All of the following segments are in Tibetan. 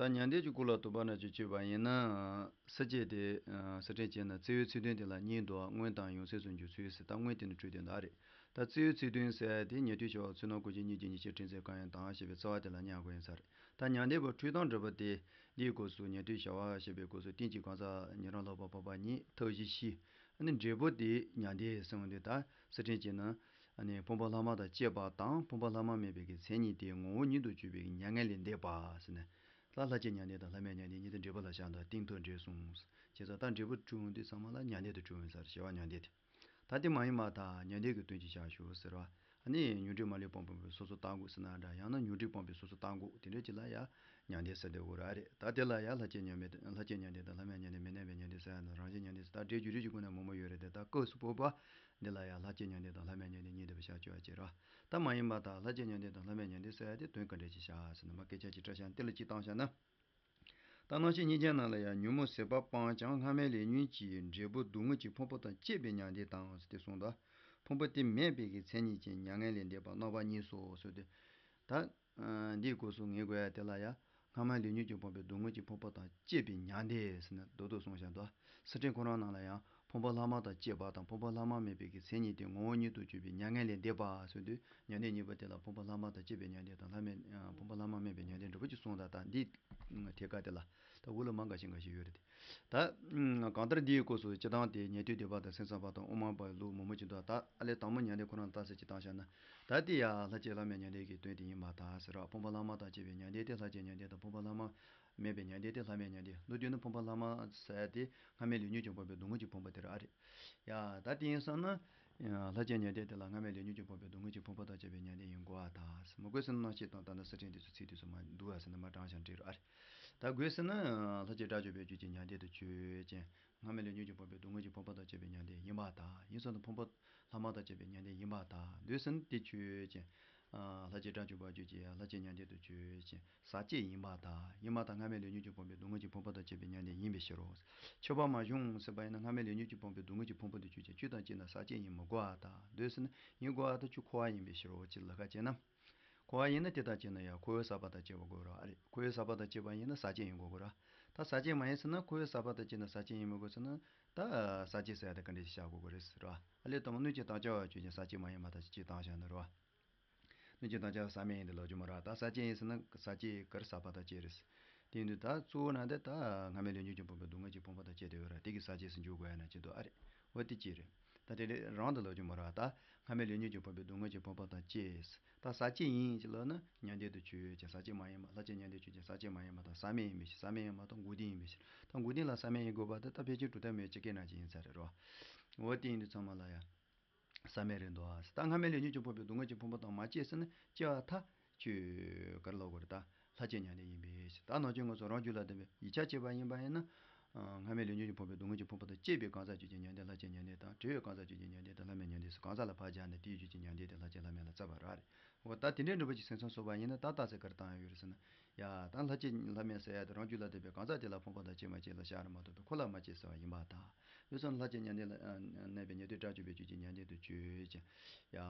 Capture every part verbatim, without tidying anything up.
ད་མྱང་འདས་ཀྱི་སྐོར་ལ་དོགས་པ་ན་ཅིག་བྱས་པ་ཡིན་ན། སྲིད་ཅེས་དེ་སྲིད་ཕྲན་བྱས་ན་རྩིས་ཡོད་ཚིག་དོན་དེ་ལ་གཉིས་འདུག་སྔོན་དང་ཡང་སྲིད་སུ་འགྱུར་ཚུལ་ཟེར། ད་སྔོན་དེ་ནི་འཁྲུལ་དོན་དག་རེད། ད་རྩིས་ཡོད་ཚིག་དོན་ཟེར་དེ་ཉན་ཐོས་བྱ་བ་ཚུལ་སྣང་ཀུན་གཞི་གཉིས་ཀྱི་གཉིས་ཆར་ཕྲན་ཚེགས་གང་ཡིན་དང་ཞེས་པའི་རྩ་བ་དེ་ལ་གཉའ་དགོས་ཡིན་ས་རེད། ད་མྱང་འདས་པ་འཁྲུལ་སྟངས་འགྲེལ་པ་དེ་འདིའི་སྐབས་སུ་ཉན་ཐོས་བྱ་བ་ཞེས་པའི་སྐབས་སུ་རྟེན་གྱི་གང་ཟག་ཉན་རང་ལྷག་པ་འཕགས་པ་ཉིད་ཐབས་གཞི་ཤེས། ཨ་ནི་འབྲས་བུ་དེ་མྱང་འདས་ཟེར་བ་འདི་ད་སྲིད་ཕྲན་བྱས་ན། ཨ་ནི་ཕུང་པོ་ལྷག་མ་དང་བཅས་པ་དང་ཕུང་པོ་ལྷག་མ་མེད་པའི་གི་མཚན་ཉིད་དེ་ངོ་བོ་ཉིད་དུ་གྱུར་པའི་མྱ་ངན་ལས་འདས་པ་ཟེར་ནས། ལ་ལྷ་བཅས་མྱང་འདས་དང་ལྷ་མེད་མྱང་འདས་གཉིས་དེ་འབྲས་བུ་ལ་བཞག་འདུག་སྟེང་ཐོག་འབྲས་གསུངས། བྱས་ཙང་ད་འབྲས་བུ་འཁྲུལ་འོང་དུས་ཚང་མ་ལ་མྱང་འདས་དུ་འཁྲུལ་འོང་ཟེར། བྱ་བ་མྱང་འདས་དེ། ད་དེ་མ་ཡིན་པར་ཐལ། མྱང་འདས་ཀྱི་དོན་གྱིས་བཞག་ཞུ་ཟེར་བ། ཨ་ནི་ཉོན་སྒྲིབ་མ་ལུས་སྤངས་པའི་སོ་སོར་བརྟགས་འགོག་ཟེར་ན་འདྲ། ཡང་ན་ཉོན་སྒྲིབ་སྤངས་པའི་སོ་སོར་བརྟགས་འགོག་དེ་འདྲ་ཅིག་ལ་ཡང་མྱང་འདས་ཟེར་བསྡད་ཡོད་རེད། ད་དེ་ལ་ཡང་ལྷ་བཅས་མྱང་འདས་དང་ལྷ་བཅས་མྱང་འདས་དང་ལྷ་མེད་མྱང་འདས། མི་གནས་པའི་མྱང་འདས་ཟེར་ཡང་ན་རང་བཞིན་མྱང་འདས་ཟེར། ད་སྒྲའི་བརྗོད་རིགས་ཀྱི་སྒོ་ནས་མང་པོ་ཡོད་རེད་དེ། ད་སྐབས་སུ་བབ་པ་འདི་ལ་ཡང་ལྷ་བཅས་མྱང་འདས་དང་ལྷ་མེད་མྱང་འདས་གཉིས་བསྡུས་པ་བྱ་སྤྱོད་པ་བྱེད་རོགས། ད་མ་ཡིན་པར་ཐལ། ལྷ་བཅས་མྱང་འདས་དང་ལྷ་མེད་མྱང་འདས་ཟེར་ཡ་དེ་དོན་ག་འདྲ་ཅིག་བཞག་ཟེར་ན། མ་སྐད་ཆ་ཅིག་བཀྲལ་བཞག་ན། དེ་ལ་སྤྱིར་བཏང་བཞག་ན། ད་སྣང་ཕྱིར་སྙིང་རྗེ་ནང་ལ་ཡང་ཉོན་མོངས་ཟད་པ་སྤངས་ཀྱང་སྔ་མའི་ལས་ཉོན་གྱི་འབྲས་བུ་སྡུག་བསྔལ་གྱི་ཕུང་པོ་དང་བཅས་པའི་མྱང་འདས་དང་ཟེར་ཏེ་གསུངས་འདུག་ཕུང་པོ་དེ་མེད་པའི་གི་མཚན་ཉིད་ཀྱིས་མྱ་ངན་ལས་འདས་པ་རྣམ་པ་གཉིས་སོ་ཟེར་ཏེ། ད་འདིའི་སྐབས་སུ་ངེས་དགོས་ཡ་དེ་ལ་ཡང་སྔ་མའི་ལས་ཉོན་གྱི་ཕུང་པོའི་སྡུག་བསྔལ་གྱི་ཕུང་པོ་དང་བཅས་པའི་མྱང་འདས་ཟེར་ནས་རྡོག་རྡོག་གསུངས་བཞག་འདུག་སྲིད་ཕྲན་ཁོ་རང་ནང་ལ་ཡང་ཕུང་པོ་ལྷག་མ་དང་བཅས་པ་དང་ཕུང་པོ་ལྷག་མ་མེད་པའི་གི་མཚན་ཉིད་དེ་ངོ་བོ་ཉིད་དུ་གྱུར་པའི་མྱ་ངན་ལས་འདས་པ་ཟེར་དུས། མྱང་འདས་གཉིས་པོ་དེ་ལ་ཕུང་པོ་ལྷག་མ་དང་བཅས་པའི་མྱང་འདས་དང་ལྷ་མེད། ཕུང་པོ་ལྷག་མ་མེད་པའི་མྱང་འདས་འདྲ་པོ་ཅིག་གསུངས་དང་། ད་འདི་ཐད་ཀ་དེ་ལ་ད་འུ་ལ་མ་འགའ་ཞིག་འགའ་ཞིག་ཡོད་རེད་དེ། ད་གང་ལྟར་འདིའི་སྐབས་སུ་སྤྱིར་བཏང་དེ་ཉན་ཐོས་སྡེ་པ་དང་སེམས་ཙམ་པ་དང་དབུ་མ་པ་ལུགས་མང་པོ་ཅིག་འདུག་ད་ཨ་ལས་དང་པོ་མྱང་འདས་ཁོ་རང་ལ་ལྟ་ས་ཅིག་བཏང་བཞག་ན། ད་དེ་ཡང་ལྷ་བཅས་ལྷ་མེད་མྱང་འདས་ཀྱི་དོན་དེ་ཡིན་པར་ཐལ་ཟེར་རོ། ཕུང་པོ་ལྷག་མ་དང་བཅས་པའི་མྱང་འདས་དེ་ལྷ་བཅས་མྱང་འདས་དང་། ཕུང་པོ་ལྷག་མ་མེད་པའི་མྱང་འདས་དེ་ལྷ་མེད་མྱང་འདས། ལོ་རྒྱུས་ནི་ཕུང་པོ་ལྷག་མ་ཟེར་དེ་སྔ་མའི་ལས་ཉོན་གྱི་ཕུང་པོའི་སྡུག་བསྔལ་གྱི་ཕུང་པོ་དེ་རེད་ཨ་རེད། ཡ་ད་དེ་ཡིན་བསམ་ན། ལྷ་བཅས་མྱང་འདས་དེ་ལ་སྔ་མའི་ལས་ཉོན་གྱི་ཕུང་པོའི་སྡུག་བསྔལ་གྱི་ཕུང་པོ་དང་བཅས་པའི་མྱང་འདས་ཡིན་དགོས་པར་ཐལ། མི་དགོས་ཟེར་ན་སྣང་ཤས་དང་ད་ནི་སྲིད་ཕྲན་དེ་ཚོ་ཚིག་དེ་ཚོ་མ་འདུག་ཨ་ཟེར་ན་མ་དྲངས་ཤག་འགྲིག་རོགས་ཨ་རེད། ད་དགོས་ཟེར་ན། ལྷ་བཅས་དགྲ་བཅོམ་པའི་རྒྱུད་ཀྱི་མྱང་འདས་དུ་ཆོས་ཅན། སྔ་མའི་ལས་ཉོན་གྱི་ཕུང་པོའི་སྡུག་བསྔལ་གྱི་ཕུང་པོ་དང་བཅས་པའི་མྱང་འདས་ཡིན་པར་ཐལ། ཡིན་ཟེར་ན་ཕུང་པོ་ལྷག་མ་དང་བཅས་པའི་མྱང་འདས་ཡིན་པར་ཐལ། འདོད་ཟེར་ན་དེ་ཆོས་ཅན། ལྷ་བཅས་དགྲ་བཅོམ་པའི་རྒྱུད་ཀྱི་ལྷ་བཅས་མྱང་འདས་དུ་ཆོས་ཅན། ཟག་བཅས་ཡིན་པར་ཐལ། ཡིན་པར་ཐལ། སྔ་མའི་ལས་ཉོན་གྱི་ཕུང་པོའི་སྡུག་བསྔལ་གྱི་ཕུང་པོ་དང་བཅས་པའི་མྱང་འདས་ཡིན་པའི་ཕྱིར་རོ། ཁྱབ་པ་མ་བྱུང་ཟེར་བ་ཡིན་ན། སྔ་མའི་ལས་ཉོན་གྱི་ཕུང་པོའི་སྡུག་བསྔལ་གྱི་ཕུང་པོ་དེ་ཆོས་ཅན། ཆོས་དང་བཅས་ན་ཟག་བཅས་ཡིན་མི་དགོས་པར་ཐལ། འདོད་ཟེར་ན་ཡིན་དགོས་པར་ཐལ། ཁྱོད་འཁོར་བ་ཡིན་པའི་ཕྱིར་རོ། ཅི་ལ་ཁ་བྱས་ན། འཁོར་བ་ཡིན་ན་དེ་ལྟར་བྱས་ན་ཡང་འཁོར་བའི་ཟག་པ་དང་བཅས་པ་དགོས་རོགས་ཨ་རེད། འཁོར་བའི་ཟག་པ་དང་བཅས་པ་ཡིན་ན་ཟག་བཅས་ཡིན་དགོས་དགོས་རོགས། ད་ཟག་བཅས་མ་ཡིན་ཟེར་ན། འཁོར་བའི་ཟག་པ་དང་བཅས་ན་ཟག་བཅས་ཡིན་མི་དགོས་ཟེར་ན། ད་ཟག་བཅས་ཟེར་ཡ་དེ་ག་འདྲ་ཞིག་བཞག་དགོས་དགོས་རེད་ཟེར་རོ། ཨ་ལས་དང་པོ་སྣོད་བཅུད་དང་བཅས་པ་ཆོས་ཅན། ཟག་བཅས་མ་ཡིན་པར་ཐལ། ཅིག་བཏང་བཞག་ན་རོ། སྣོད་བཅུད་དང་བཅས་པ་ཟག་མེད་ཡིན་ཏེ་ལབ་རྒྱུ་མ་རེད། ད་ཟག་བཅས་ཡིན་ཟེར་ན་ཟག་བཅས་ག་རེ་ཟག་པ་དང་བཅས་རེད། དེ་ཡིན་དུས་ད་གཙོ་བོ་ན་དེ་ད་སྔ་མའི་ལས་ཉོན་གྱི་ཕུང་པོའི་སྡུག་བསྔལ་གྱི་ཕུང་པོ་དང་བཅས་ཏེ་ཡོད་རེད། དེ་གི་ཟག་བཅས་སུ་འཇུག་དགོས་ཡ་ན་ཅི་འདུག་ཨ་རེད། འོ་དེ་གཅིག་རེད། ད་དེ་རང་དུ་ལབ་རྒྱུ་མ་རེད། ད་སྔ་མའི་ལས་ཉོན་གྱི་ཕུང་པོའི་སྡུག་བསྔལ་གྱི་ཕུང་པོ་དང་བཅས། ད་ཟག་བཅས་ཡིན་ཅེས་ལབ་ན་མྱང་འདས་དུ་ཆོས་ཅན། ཟག་བཅས་མ་ཡིན་པ། ལྷ་བཅས་མྱང་འདས་ཆོས་ཅན། ཟག་བཅས་མ་ཡིན་པར་ཐལ། ཟག་མེད་ཡིན་པའི་ཕྱིར། ཟག་མེད་ཡིན་པར་ཐལ། འགོག་བདེན་ཡིན་པའི་ཕྱིར། ད་འགོག་བདེན་ལ་ཟག་མེད་ཡིན་དགོས་པར་ཐལ། ད་ཕལ་ཆེར་གྲུབ་མཐའ་མེད་ཅིག་གི་ན་ཅིག་ཡིན་ས་རེད་རོ། འོ་དེ་ཡིན་དུས་ཚང་མ་ལ་ཡ། ཟག་མེད་རེད་འདུག་ཨ། ད་སྔ་མའི་ལས་ཉོན་གྱི་ཕུང་པོའི་སྡུག་བསྔལ་གྱི་ཕུང་པོ་དང་མ་བཅས་ཟེར་ན་བཅས་པར་ཐལ། ཁྱོད་ག་རེ་ལབ་དགོས་རེད། ད་ལྷ་བཅས་མྱང་འདས་ཡིན་པའི་ཕྱིར། ད་ནང་ཆོས་ང་ཚོ་རང་རྒྱུད་ལ་ལྡན་པའི་ཡིག་ཆ་བྱས་པ་ཡིན་པ་ཡིན་ན། སྔ་མའི་ལས་ཉོན་གྱི་ཕུང་པོའི་སྡུག་བསྔལ་གྱི་ཕུང་པོ་དང་བཅས་པའི་གང་ཟག་ཆོས་ཅན་མྱང་འདས་ལ་ལྷ་བཅས་མྱང་འདས་དང་། བྲལ་བའི་གང་ཟག་ཆོས་ཅན་མྱང་འདས་དེ་ལྷ་མེད་མྱང་འདས་སུ་གང་ཟག་ལ་ཕར་སྦྱར་ནས་དེའི་རྒྱུད་ཀྱི་མྱང་འདས་དེ་ལྷ་བཅས་ལྷ་མེད་ལ་བརྩི་བ་རེད། འོ་ད་དེ་འདྲའི་འདྲ་པོ་ཅིག་སེམས་ཙམ་བཟོས་པ་ཡིན་ན་ད་རྟགས་གསལ་ག་རེ་བཏང་ཡོད་རེད་ཟེར་ན། ཡ་ད་ལྷ་བཅས་ལྷ་མེད་ཟེར་ཡ་དེ་རང་རྒྱུད་ལ་ལྡན་པའི་གང་ཟག་དེ་ལ་ཕུང་པོ་དང་བཅས་མ་བཅས་ལ་བཞག་རེད་མ་གཏོགས་པའི་ཁོ་ལ་མ་བཅས་ཟེར་བ་ཡིན་པར་ཐལ། འོ་ཙམ་ལྷ་བཅས་མྱང་འདས་ལ་གནས་པའི་ཉན་ཐོས་དགྲ་བཅོམ་པའི་རྒྱུད་ཀྱི་མྱང་འདས་དུ་ཆོས་ཅན། ཡ།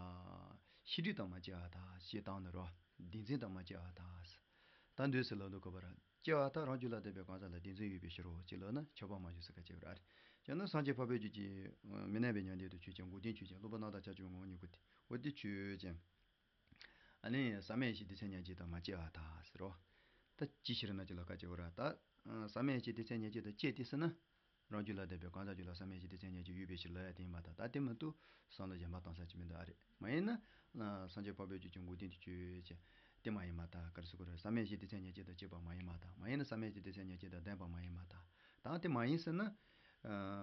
ཤེས་སྒྲིབ་དང་མ་བཅས་པར་ཐལ། ཞེས་བཏང་ནས་རོ། བདེན་འཛིན་དང་མ་བཅས་པར་ཐལ། ད་འདོད་སྲེད་ལ་འདུག་གོ་བར་བཅས་པར་ཐལ། རང་རྒྱུད་ལ་ལྡན་པའི་གང་ཟག་ལ་བདེན་འཛིན་ཡོད་པའི་ཕྱིར་རོ། ཅེས་ལབ་ན་ཁྱབ་པ་མ་བྱུང་ཟེར་ཁ་ཅིག་རེད། ཡང་ན་སངས་རྒྱས་འཕགས་པའི་རྒྱུད་ཀྱི་མི་གནས་པའི་མྱང་འདས་དུ་ཆོས་ཅན། འགོག་བདེན་ཆོས་ཅན། སློབ་པ་རྣམ་དག་ཁྱབ་འཇུག་ངོ་བོ་ཉིད་སྐུ་སྟེ། འོ་དེ་ཆོས་ཅན། ཨ་ནི་ཟག་མེད་བཞི་སྡེ་ཚན་མྱ་བྱེད་དང་མ་བཅས་པར་ཐལ་ཟེར་རོ། ད་ཅི་ཕྱིར་ན་ཅི་ལ་ཁ་ཅིག་རེད། ད་ཟག་མེད་བཞི་སྡེ་ཚན་མྱ་བྱེད་དང་བཅས་ཏེ་ཟེར་ན། རང་རྒྱུད་ལ་ལྡན་པའི་གང་ཟག་རྒྱུད་ལ་ཟག་མེད་བཞི་སྡེ་ཚན་མྱ་བྱེད་ཡོད་པའི་ཕྱིར་ལབ་ཡ་དེ་ཡིན་པར་ཐལ། ད་དེ་མ་གཏོགས་བསམ་བློ་གཞན་པ་གཏོང་ས་ཅིག་མི་འདུག་ཨ་རེད། མ་ཡིན་ན། སངས་རྒྱས་འཕགས་པའི་རྒྱུད་ཀྱི་འགོག་བདེན་དུ་ཆོས་ཅན། དེ་མ་ཡིན་པར་ཐལ། ག་རེ་ཟེར་དགོས་རེད། ཟག་མེད་བཞི་སྡེ་ཚན་མྱ་བྱེད་དང་བཅས་པ་མ་ཡིན་པར་ཐལ། མ་ཡིན་ན་ཟག་མེད་བཞི་སྡེ་ཚན་མྱ་བྱེད་དང་ལྡན་པ་མ་ཡིན་པར་ཐལ། ད་དེ་མ་ཡིན་ཟེར་ན།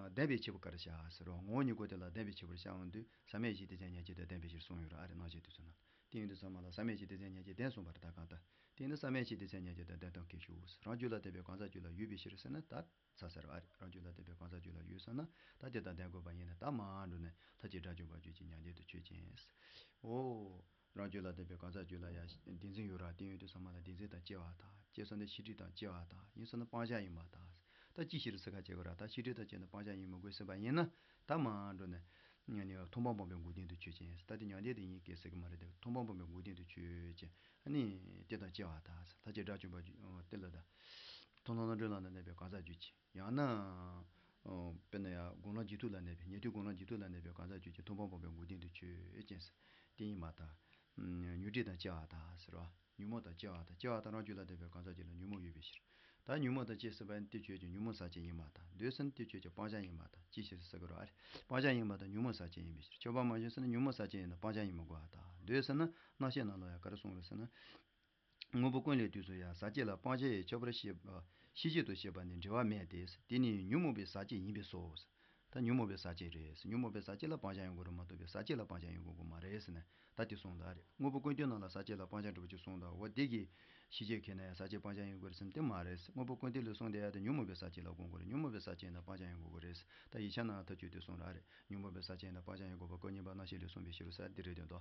ལྡན་པའི་ཕྱིར་པོ་ག་རེ་བཞག་ཟེར་རོ། ངོ་བོ་ཉིད་སྐུ་དེ་ལ་ལྡན་པའི་ཕྱིར་པོར་བཞག་འོང་དུས་ཟག་མེད་བཞི་སྡེ་ཚན་མྱ་བྱེད་དང་ལྡན་པའི་ཕྱིར་གསུངས་ཡོད་རེད་ཨ་རེ། སྣང་ཆེན་དུས་ཚོད་ན། དེ་ཡིན་དུས་ཚང་མ་ལ་ཟག་མེད་བཞི་སྡེ་ཚན་མྱ་བྱེད་ལྡན་གསུངས་པ་རེད། ད་གང་ལྟར། དེ་ནི་ཟག་མེད་བཞི་སྡེ་ཚན་མྱ་བྱེད་དང་ལྡན་སྟངས་གལ་ཆེའོ། རང་རྒྱུད་ལ་ལྡན་པའི་གང་ཟག་རྒྱུད་ལ་ཡོད་པའི་ཕྱིར་ཟེར་ན་ད་ཚར་ཟེར་བ་རེད། རང་རྒྱུད་ལ་ལྡན་པའི་གང་ཟག་རྒྱུད་ལ་ཡོད་ཟེར་ན་ད་དེ་དང་ལྡན་དགོས་པ་ཡིན་ན་ད་མར་འགྲོ་ནས་ལྷ་བཅས་དགྲ་བཅོམ་པའི་རྒྱུད་ཀྱི་མྱང་འདས་དུ་ཆོས་ཅན། འོ། རང་རྒྱུད་ལ་ལྡན་པའི་གང་ཟག་རྒྱུད་ལ་ཡང་བདེན་འཛིན་ཡོད་ར། དེ་ཡོད་དུས་ཚང་མ་ལ་བདེན་འཛིན་དང་བཅས་པར་ཐལ། བཅས་ཟེར་ན་ཤེས་སྒྲིབ་དང་བཅས་པར་ཐལ། ཡིན་ཟེར་ན་སྤང་བྱ་ཡིན་པར་ཐལ། ད་ཅི་ཕྱིར་ཟེར་ཁ་ཅིག་རེད། ད་ཤེས་སྒྲིབ་དང་བཅས་ན་སྤང་བྱ་ཡིན་མི་དགོས་ཟེར་བ་ཡིན་ན་ད་མར་འགྲོ་ནས། མཐོང་སྤང་སྤངས་པའི་འགོག་བདེན་དུ་ཆོས་ཅན། ད་དེ་མྱང་འདས་དེ་ཡིན་སྐད་ཟེར་གི་མ་རེད་དེ། མཐོང་སྤང་སྤངས་པའི་འགོག་བདེན་དུ་ཆོས་ཅན། ཨ་ནི་དེ་དང་བཅས་པར་ཐལ། ལྷ་བཅས་དགྲ་བཅོམ་པ་དེ་ལ་ད། མཐོང་ལམ་རྣམ་གྲོལ་ལ་གནས་པའི་གང་ཟག་རྒྱུད་ཅན། ཡང་ན། ཨོ། དཔེར་ན་ཡང་སྒོམ་ལམ་རྒྱུད་དྲུག་ལ་གནས་པའི། ཉན་ཐོས་སྒོམ་ལམ་རྒྱུད་དྲུག་ལ་གནས་པའི་གང་ཟག་རྒྱུད་ཅན། ཐོབ་པ་སྤངས་པའི་འགོག་བདེན་དུ་ཆོས་ཅན། དེ་ཡིན་པར་ཐལ། ཉོན་སྒྲིབ་དང་བཅས་པར་ཐལ་ཟེར་བ། ཉོན་མོངས་དང་བཅས་པར་ཐལ། བཅས་པར་ཐལ། རང་རྒྱུད་ལ་གནས་པའི་གང་ཟག་རྒྱུད་ལ་ཉོན་མོངས་ཡོད་པའི་ཕྱིར། ད་ཉོན་མོངས་དང་བཅས་ཟེར་བ་ནི་དེ་ཆོས་ཅན། ཉོན་མོངས་ཟག་བཅས་ཡིན་པར་ཐལ། འདོད་ཟེར་ན་དེ་ཆོས་ཅན། སྤང་བྱ་ཡིན་པར་ཐལ། ཅིའི་ཕྱིར་ཟེར་གི་རེད། སྤང་བྱ་ཡིན་པར་ཐལ། ཉོན་མོངས་ཟག་བཅས་ཡིན་པའི་ཕྱིར། ཁྱབ་པ་མ་བྱུང་ཟེར་ན་ཉོན་མོངས་ཟག་བཅས་ཡིན་ན་སྤང་བྱ་ཡིན་མི་དགོས་པར་ཐལ། འདོད་ཟེར་ན་རྣམ་བཤད་ནང་ལ་ཡང་ག་རེ་གསུངས་རེད་ཟེར་ན། དངོས་པོ་ཀུན་ལས་བཏུས་སུ་ཡང་། ཟག་བཅས་ལ་སྤང་བྱ་ཡི། ཁྱབ་པར་ཤེས་པ། ཤེས་བྱེད་དུ་བྱེད་པ་ནི་འབྲེལ་བ་མེད་དེ། དེ་ནི་ཉོན་མོངས་པའི་ཟག་བཅས་ཡིན་པས་སོ། ད་ཉོན་མོངས་པའི་ཟག་བཅས་རེད། ཉོན་མོངས་པའི་ཟག་བཅས་ལ་སྤང་བྱ་ཡོང་དགོས་རེད་མ་གཏོགས་པའི་ཟག་བཅས་ལ་སྤང་བྱ་ཡོང་དགོས་ཀྱི་མ་རེད་ཟེར་ནས་ད་དེ་གསུངས་ད་རེད། དངོས་པོ་ཀུན་བཏུས་ནང་ལ་ཟག་བཅས་ལ་སྤང་བྱ་འབྲས་བུ་ཅིག་གསུངས་ད། འོ་དེ་གི་ཤེས་བྱེད་ཁེགས་ན་ཡང་ཟག་བཅས་སྤང་བྱ་ཡོང་དགོས་རེད་ཟེར་ན་དེ་མ་རེད། དངོས་པོ་ཀུན་བཏུས་ལ་གསུངས་བསྡད་ཡ་དེ་ཉོན་མོངས་པའི་ཟག་བཅས་ལ་དགོངས་དགོས་རེད། ཉོན་མོངས་པའི་ཟག་བཅས་ཡིན་ན་སྤང་བྱ་ཡོང་དགོས་ཀྱི་རེད། ད་ཡིག་ཆ་ནང་ཐག་ཆོད་དེ་གསུངས་ར་རེད། ཉོན་མོངས་པའི་ཟག་བཅས་ཡིན་ན་སྤང་བྱ་ཡོང་དགོས་པ་སྐབས་གཉིས་པ་རྣམ་བཤད་ལས་གསུངས་པའི་ཕྱིར་རོ་ཟེར་དེ་རེད་དོན་དུ།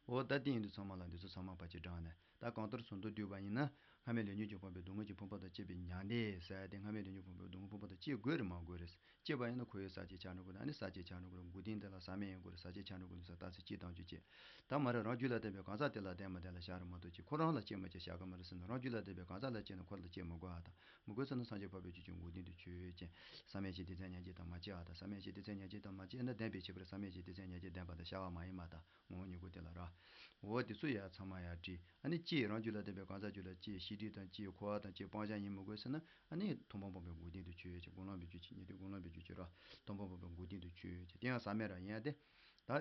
འོ་ད་དེ་ཡིན་དུས་ཚང་མ་ལ་འདི་ཚོ་ཚང་མ་ཕར་ཅིག་བགྲངས་ནས། ད་གང་ལྟར་ཟུང་དུ་བསྡུས་པ་ཡིན་ན། སྔ་མའི་ལས་ཉོན་གྱིས་སྤངས་པའི་སྡུག་བསྔལ་གྱི་ཕུང་པོ་དང་བཅས་པའི་མྱང་འདས་ཟེར་ཏེ། སྔ་མའི་ལས་ཉོན་གྱིས་སྤངས་པའི་སྡུག་བསྔལ་ཕུང་པོ་དང་བཅས་དགོས་རེད་མ་དགོས་རེད། བཅས་པ་ཡིན་ན་ཁོ་བོའི་ཟག་བཅས་ཆགས་འགྲོ་དགོས་རེད། ཨ་ནི་ཟག་བཅས་ཆགས་འགྲོ་དགོས་རེད། འགོག་བདེན་དེ་ལ་ཟག་མེད་ཡོང་དགོས་རེད། ཟག་བཅས་ཆགས་འགྲོ་དགོས་རེད་ཟེར་རྟགས་གསལ་གཅིག་བཏང་བཅུག་བྱས། ད་མ་རེད། རང་རྒྱུད་ལ་ལྡན་པའི་གང་ཟག་དེ་ལ་ལྡན་མ་ལྡན་ལ་བཞག་རེད་མ་གཏོགས་ཅིག་ཁོ་རང་ལ་བཅས་མ་བཅས་བཞག་གི་མ་རེད་ཟེར་ན། རང་རྒྱུད་ལ་ལྡན་པའི་གང་ཟག་ལ་བཅས་ན་ཁོ་ལ་བཅས་མི་དགོས་པ་དང་། མི་དགོས་ཟེར་ན་སངས་རྒྱས་འཕགས་པའི་ཆོས་ཀྱི་འགོག་བདེན་དུ་ཆོས་ཅན། ཟག་མེད་བཅས་དེ་ཚེ་མྱ་ངན་ལས་འདས་དང་མ་བཅས་པ་དང་། ཟག་མེད་བཅས་དེ་ཚེ་མྱ་ངན་ལས་འདས་དང་མ་བཅས་པ་ན་ལྡན་པའི་ཁྱད་པར། ཟག་མེད་བཅས་དེ་ཚེ་མྱ་ངན་ལས་འདས་པ་དང་བྱ་བ་མ་ཡིན་པ་དང་། ངོ་བོ་ཉིད་སྐུ་དེ་ལ་ར། འོ་དེ་ཚོ་ཡ་ཚང་མ་ཡ་བྲིས། ཨ་ནི་བཅས་རང་རྒྱུད་ལ་ལྡན་པའི་གང་ཟག་རྒྱུད་ལ་བཅས། ཤེས་སྒྲིབ་དང་བཅས། འཁོར་བ་དང་བཅས། སྤང་བྱ་ཡིན་མི་དགོས་ཟེར་ན། ཨ་ནི་ཐོབ་པ་སྤངས་པའི་འགོག་བདེན་དུ་ཆོས་ཅན། སྒོམ་ལམ་པའི་རྒྱུད་ཅན། ཉན་ཐོས་སྒོམ་ལམ་པའི་རྒྱུད་ཅན་ར། ཐོབ་པ་སྤངས་པའི་འགོག་བདེན་དུ་ཆོས་ཅན། དེ་ཡང་ཟག་མེད་ར་ཡིན་ཡ་དེ། ད་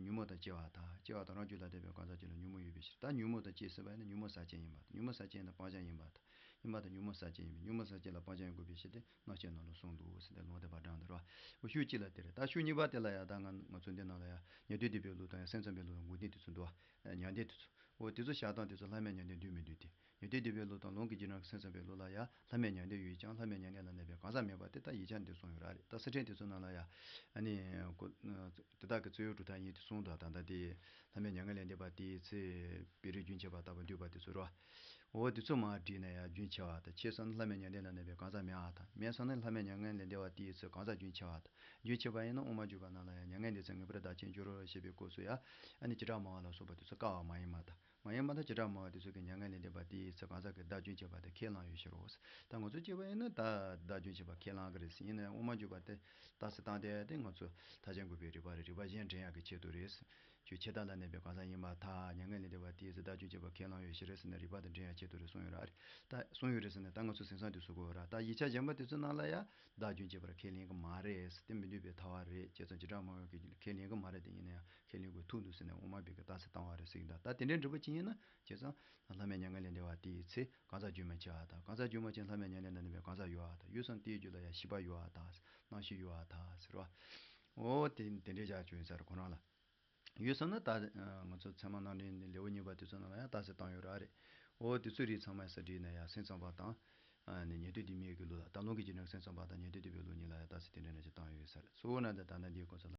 ཉོན་མོངས་དང་བཅས་པར་ཐལ། བཅས་པར་ཐལ། རང་རྒྱུད་ལ་ལྡན་པའི་གང་ཟག་རྒྱུད་ལ་ཉོན་མོངས་ཡོད་པའི་ཕྱིར། ད་ཉོན་མོངས་དང་བཅས་ཟེར་བ་ཡིན་ན་ཉོན་མོངས་ཟག་བཅས་ཡིན་པར་ཐལ། ཉོན་མོངས་ཟག་བཅས་ཡིན་ན་སྤང་བྱ་ཡིན་པར་ཐལ། ཡིན་པར་ཐལ། ཉོན་མོངས་ཟག་བཅས་ཡིན་པས། ཉོན་མོངས་ཟག་བཅས་ལ་སྤང་བྱ་ཡོང་དགོས་པའི་ཕྱིར་ཏེ། རྣམ་བཤད་ནང་ལ་གསུངས་འདུག་ཟེར་ཏེ་ལུང་བསྟན་པ་དྲངས་འདུག་ར། འོ་ཤུགས་གཅིག་ལ་དེ་རེད། ད་ཤུགས་གཉིས་པ་དེ་ལ་ཡང་ད་ང་ང་ཚོ་འདི་ནང་ལ་ཡང་ཉན་ཐོས་སྡིག་པའི་ལུགས་དང་ཡང་སེམས་ཙམ་པའི་ལུགས་དང་འགོག་བདེན་དེ་ཚོ་འདུག་བ། མྱང་འདས་དེ་ཚོ། འོ་དེ་ཚོ་བཞག་སྟངས་དེ་ཚོ་ལྷ་མེད་མྱང་འདས་འདུས་མི་འདུས་ཏེ། ཉན་ཐོས་སྡིག་པའི་ལུགས་དང་ལུང་གི་རྗེས་འབྲང་གི་སེམས་ཙམ་པའི་ལུགས་ལ་ཡང་ལྷ་མེད་མྱང་འདས་ཡོད་ཀྱང་ལྷ་མེད་མྱང་འདས་ལ་གནས་པའི་གང་ཟག་མེད་པ་དེ་ད་ཡིག་ཆ་འདི་གསུངས་ཡོད་ར་རེད། ད་གསེར་ཕྲེང་དེ་ཚོ་ནང་ལ་ཡང་། ཨ་ནི། ཀོ། དེ་དག་གི་རྩོད་ཡུལ་གྲུབ་མཐའ་ཡིན་ཏེ་གསུངས་འདུག་ད་ལྟ་དེ། ལྷ་མེད་མྱ་ངན་ལས་འདས་པ་དེའི་ཚེ་བེ་རི་རྒྱུན་ཆད་པ་ལྟ་བུ་འདུས་པ་དེ་ཚོ་རེད་བ། འོ་དེ་ཚོ་མར་བསྒྲིལ་ན་ཡང་རྒྱུན་ཆད་པ་དང་། ཆད་སོང་ན་ལྷ་མེད་མྱང་འདས་ལ་གནས་པའི་གང་ཟག་མེད་པ་དང་། མེད་སོང་ན་ལྷ་མེད་མྱ་ངན་ལས་འདས་པ་དེའི་ཚེ་གང་ཟག་རྒྱུན་ཆད་པ་དང་། རྒྱུན་ཆད་པ་ཡིན་ན་དབུ་མ་འཇུག་པ་ནང་ལ་ཡང་མྱ་ངན་འདས་ཚེ་ངེས་པར་བདག་བྱེད་འགྱུར་རོ་ཞེས་པའི་སྐབས་སུ་ཡང་། ཨ་ནི་བྱེ་བྲག་སྨྲ་བ་ལ་སོགས་པ་དེ་ཚོ་བཀག་པ་མ་ཡིན་པ་དང་། མ་ཡིན་པ་དང་། བྱེ་བྲག་སྨྲ་བ་དེ་ཚོ་གིས་མྱ་ངན་ལས་འདས་པ་དེའི་ཚེ་གང་ཟག་གི་བདག་རྒྱུན་ཆད་པ་དེ་ཁས་བླངས་ཡོད་ཕྱིར་རོ། ད་ང་ཚོ་བྱས་པ་ཡིན་ན་ད་བདག་རྒྱུན་ཆད་པ་ཁས་བླངས་ཀྱི་རེད། ཡིན་ན་ཡང་དབུ་མ་འཇུག་པ་དེ་རྟགས་གསལ་བཏང་སྟེ་དེ་ང་ཚོ་ཐལ་འགྱུར་འགོག་པའི་རིགས་པ་རེད། རིགས་པ་གཞན་འདྲེན་ཡག་གི་ཆེད་དུ་རེད། ཆོས་ཆད་ལྟ་ལ་གནས་པའི་གང་ཟག་ཡིན་པར་ཐལ། མྱ་ངན་ལས་འདས་པ་དེའི་ཚེ་བདག་རྒྱུན་ཆད་པ་ཁས་བླངས་ཡོད་ཕྱིར་རེད་ཟེར་ནས་རིགས་པ་དང་འདྲེན་ཡག་ཆེད་དུ་རེད་གསུངས་ཡོད་ར་རེད། ད་གསུངས་ཡོད་རེད་ཟེར་ནས་ད་ང་ཚོ་ཟིན་སང་དུས་སུ་གོ་ར། ད་ཡིག་ཆ་གཞན་པ་དེ་ཚོའི་ནང་ལ་ཡང་བདག་རྒྱུན་ཆད་པར་ཁས་ལེན་གྱི་མ་རེད། དེ་མི་འདུས་པའི་ཐལ་བ་རེད། བྱས་ཙང་བྱེ་བྲག་སྨྲ་བ་གིས་ཁས་ལེན་གྱི་མ་རེད། དེ་ཡིན་ན་ཡང་ཁས་ལེན་དགོས་ཐུག་འདུག་ཟེར་ནས་དབུ་མ་པའི་གི་རྟགས་གསལ་བཏང་བ་རེད་ཟེར་གྱི་འདུག་ད་དེ་འདྲའི་འགྲེལ་པ་ཅིག་ཡིན་ན། བྱས་ཙང་ལྷ་མེད་མྱ་ངན་ལས་འདས་པ་དེའི་ཚེ་གང་ཟག་རྒྱུན་མི་ཆད་པ་དང་། གང་ཟག་རྒྱུན་མ་ཆད་ལྷ་མེད་མྱ་ངན་ལས་འདས་པའི་གང་ཟག་ཡོད་པར་ཐལ། ཡོད་ཙང་དེའི་རྒྱུད་ལ་ཡང་ཤེས་པ་ཡོད་པར་ཐལ། རྣམ་ཤེས་ཡོད་པར་ཐལ་ཟེར་བ། འོ་དེ་དེ་འདྲའི་བཞག་བཅུག་ཡིན་ས་རེད་ཁོ་རང་ལ། ཡོད་ཙང་ན་ད་ང་ཚོ་ཚད་མ་རྣམ་འགྲེལ་ལེའུ་གཉིས་པ་དེ་ཚོ་ནང་ལ་ཡང་རྟགས་གསལ་བཏང་ཡོད་ར་རེད། འོ་དེ་ཚོའི་རིགས་ཚང་མ་ས་བསྒྲིལ་ནས་ཡང་སེམས་ཙམ་པ་དང་། ཨ་ནི་ཉན་ཐོས་སྡིག་མེད་ཀྱི་ལུགས་ལ། ད་ལུང་གི་རྗེས་འབྲང་སེམས་ཙམ་པ་དང་ཉན་ཐོས་སྡིག་པའི་ལུགས་གཉིས་ལ་ཡང་རྟགས་གསལ་དེ་འདྲ་འདྲ་ཞིག་བཏང་ཡོད་ས་རེད། གཙོ་བོ་ན་ད་ད་ལྟ་འདིའི་སྐོར་ཚོ་ལ།